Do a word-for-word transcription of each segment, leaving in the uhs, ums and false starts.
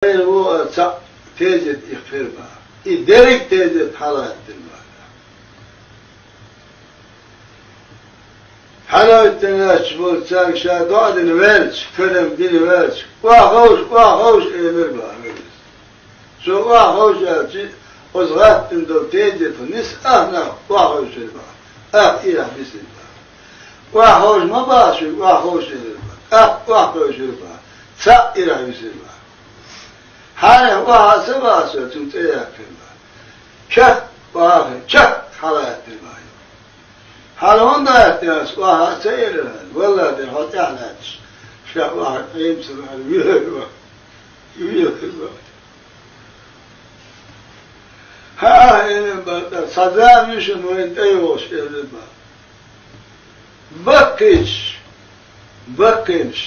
Хьайра ву а цхьаъ тезет ихкхир баха. И дерриг тезет хьалаьттина баха. Хьалаьттина лаьтташ болчаьрга ша доӀа дина ваьлча, карам дина ваьлча, охьаховша, охьаховша, элира баха. Цо охьаховша аьлча, оцу гӀаттина долу тезето ниса ах нах охьахевшира баха. Ах ирахь бисира баха. Охьаховша ма баха шуьга, охьаховша элира баха. Ах охьахевшира баха. Цхьаъ ирахь висира баха. Хьарехь охьа а ца баха со, цунна цӀе яьккхина баха. Чак охьа, чак хьалаьттина баха. Хьала хӀунда гӀаьттина ас охьа а ца элира, валлахӀи, дера хьо тӀаьхьа лаьтташ, ша охьа Ӏемсина аьлла, вилар баха. Вилар баха. Хьа, элира баха, цхьа зама ю шуна вайна тӀейогӀуш, элира баха. Баккхийча, баккхийнаш,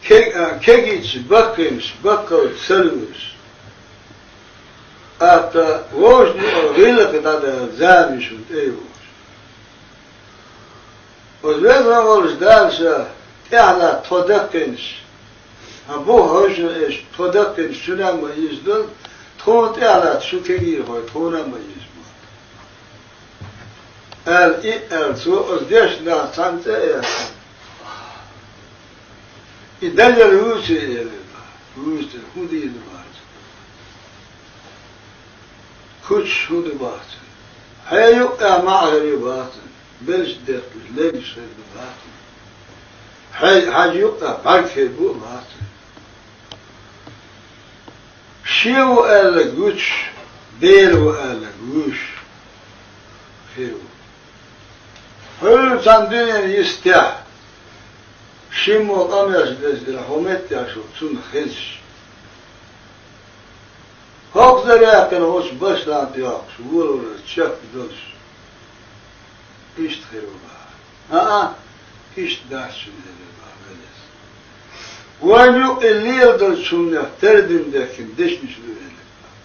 ке-, а, кегийча баккхийнаш, баккхалла сарвуьйш. Атта вовшашна гӀиллакх дӀадаьлла зама ю шуна тӀейогӀуш. Оцу везан волчу Дала ша тӀаьхьа латта тхо даккхийнаш, хьан бух хьовшина эш тхо даккхийнаш шуна а ма йижа долу, тхуна тӀаьхьа латта шу кегийрхой тхуна а ма йижа бу. Аьлла, и аьлла, цо оцу дешна нах цхьаьна цӀе а яьккхина. И дажар вуьйций, элира баха. Вуьйцу, хӀун дийр ду баха цунна? Кучаш хӀун ду баха цунна? Хье юккъехь маӀа хир ю баха цунна. Белш детташ, легаш хир ду баха цунна. Хье, хьажа юккъехь бӀаьрг хир бу баха цунна. Шен ву аьлларг вуьтуш, Дела ву аьлларг вуьйш хир ву. Хьуьлла цхьана дуьненан йистехь, шиммо къамелаш деза дела, хьо меттехь шу цунна хезаш. ХӀокхузара яьккхина волчу башлан тӀе йоккхуш, волавалар чекхдолуш. Иштта хир ву баха. ХӀаъа, иштта дац шуна, элира баха Велес. Вайна юкъа и леладалчу хӀуманех тардина дехкина дешнаш ду, элира баха.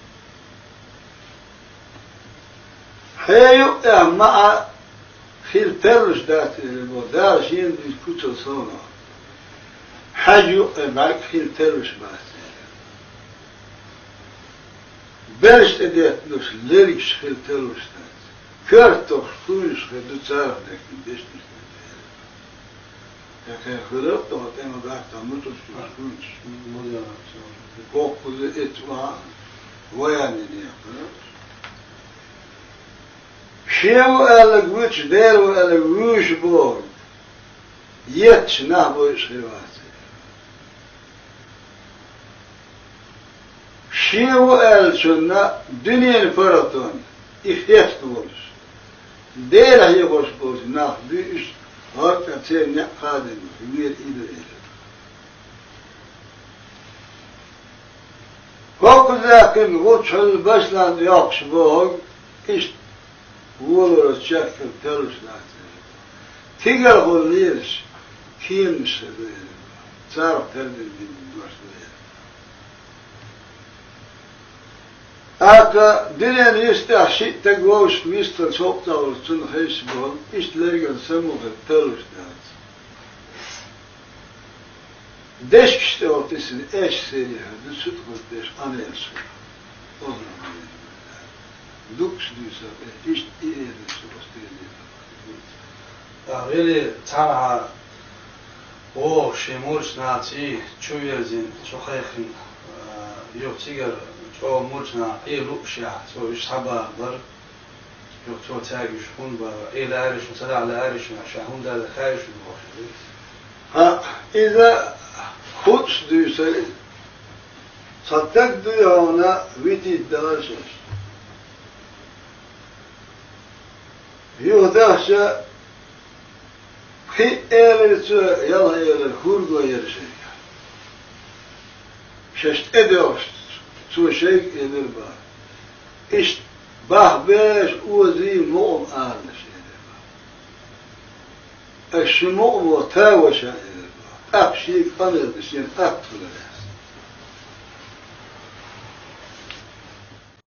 Хье юккъехь маӀа хила тарлуш дац, элира боху, Дала шена динчу куцал совнаха. Хьажа юккъе бӀаьрг хила тарлуш бац, элира. Белш тӀедетталуш лергаш хила тарлуш дац. Коьртах суйнаш хир ду царах дехкина дешнаш ду, элира. Кхин хиларх а тӀе ма баьхкина муьтӀаш чу кхуьнчаш. Кхоккхуза эцу а, ваян йина яхана. Шен ву аьлларг вуьтуш, Дела ву аьлларг вуьйш бохург, етташ нах бойуш хир вац. Шен ву аьллачунна дуьненан паргӀатонна и хеста волуш, Дела хьехош болчу нах буьйш, гӀорта церан некъ хадийна, вера и ду, элира. ХӀокхуза кхин гӀучхьалла башлан йоккхуш бохург, иштта волавалар чекхдала тарлуш дац, элира. Тигалхула лелаш кеманаш хир ду, элира. Царах тардина дина дош ду, элира. ТӀаккха дуьненан йистехь шиъ стаг вовшашка вистхилча хӀокху цӀа волчу цунна хезаш бохург, иштта лерган самукъа хир тарлуш дац. Дешкаш тӀе волу тисина эшшара сере хир ду, цу тӀехула деш къамелаш хир. Охьа, дуккхаш дуьйцур, иштта и элира со оцу тезетах. ТӀаккха вели цхьанхьа вогӀу шен мурчу наций, чу вирзина, чу кхайкхина, а, юха цигара чӀогӀа мурчу наха Ӏе луушехь, цо уьш схьабахабар. Юха цо цаьрга уьш хӀунда бахара? Ӏе лаьара шуна, ца лаьара шуна, ша хӀунда аьлла хаьий шуна бохуш. ХӀаъ, иза хӀуттуш дуьйцура иза. Цхьа стаг дуй хьуна витийта далар шаьш. Юха дахча, кхин а элира цо, ялх элира, хӀурго яра шайга. Шаьш тӀедоьгӀуш, цо шайга элира боху. Иштта бахбеш, озий, мукъам алалаш, элира боху. Аш шун мукъамо та ваша, элира боху. ТӀаккха шега къамел дан шена атта хуьлура.